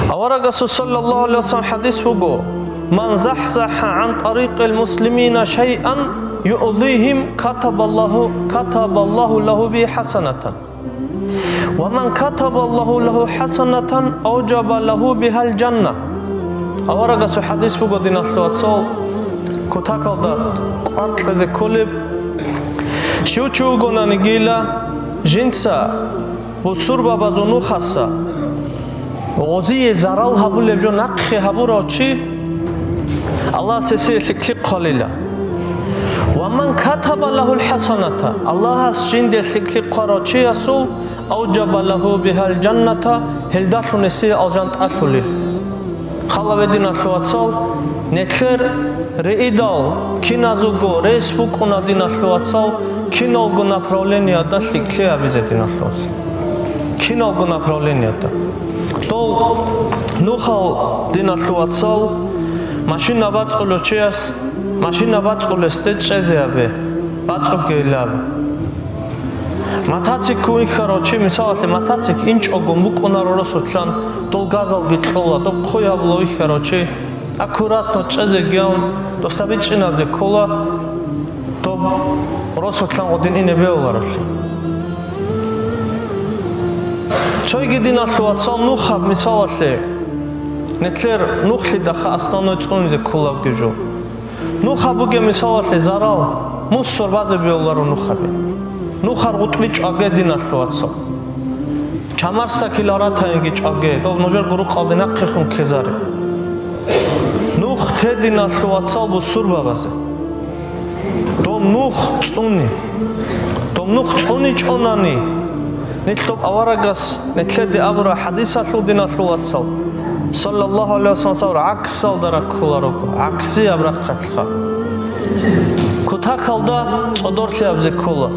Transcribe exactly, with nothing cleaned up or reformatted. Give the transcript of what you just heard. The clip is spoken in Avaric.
Аварагасул саллаллагьу гӀалайгьи вассалам хӀадис буго: «Ман захзаха гӀан тарикъил муслимина шайъан юъзигьим, катабаллагьу, катабаллагьу лагьу бигьи хӀасанатан. Ва ман катабаллагьу лагьу хӀасанатан, авжаба лагьу бигьал жанна». Аварагасул хӀадис буго, диналъул вацал, кутакалда къваркьизе кколеб: щив чи вугонаниги, жинца бусурбабазул нухаса гъозие зарал гьабулеб жо нахъе гьабурав чи, Аллагьас гьесие лъикӀлъи хъвалила. «Ва ман катаба лагьул хӀасаната», Аллагьас жинде лъикӀлъи хъварав чиясул, «авжаба лагьу бигьал жанната», гьелдалъун гьесие алжан тӀалъулел. Хал гьабе, диналъул вацал, нилъер рейдал киназего рейс букӀуна, диналъул вацал, киналго направлениеда лъикӀлъи гьабизе, диналъул вацал. Киналго направлениеда. Дол нухал, диналъул вацал, машина бацӀцӀулев чияс машина бацӀцӀулесде чӀезе гьабе, бацӀцӀугейилан. Мотоцикл вихьарав чи, мисалалъе, мотоцикл инчӀого букӀунаро росулъан, дол газалги кьола, доб хъуй гьабула вихьарав чи, аккуратно чӀезеги гьавун, досда бичӀчӀинабизе ккола, доб росулъан гъодин ине бегьуларевлъи. Цойги, диналъул вацал, нухаб, мисалалъе, нилъер нухлъидаха основной цӀунизе кколабги жо. Нухаб бугеб, мисалалъе, зарал, мусор базе бегьуларо нухаби. Нухар гъутӀби чӀваге, диналъул вацал. Чамарсакил аратайинги чӀваге, доб нужер гурухъалде нахъехун ккезаре. Нух те, диналъул вацал, бусурбабазе. Доб нух цӀуни. Доб нух цӀуничӀонани, нилъ доб аварагас нилъеде абураб хӀадисалъул, диналъул вацал, саллаллагьу гӀалайгьи вассалам, гӀаксалда раккуларо, гӀаксияб рахъалъха. Кутакалда цӀодорлъиябзе ккола.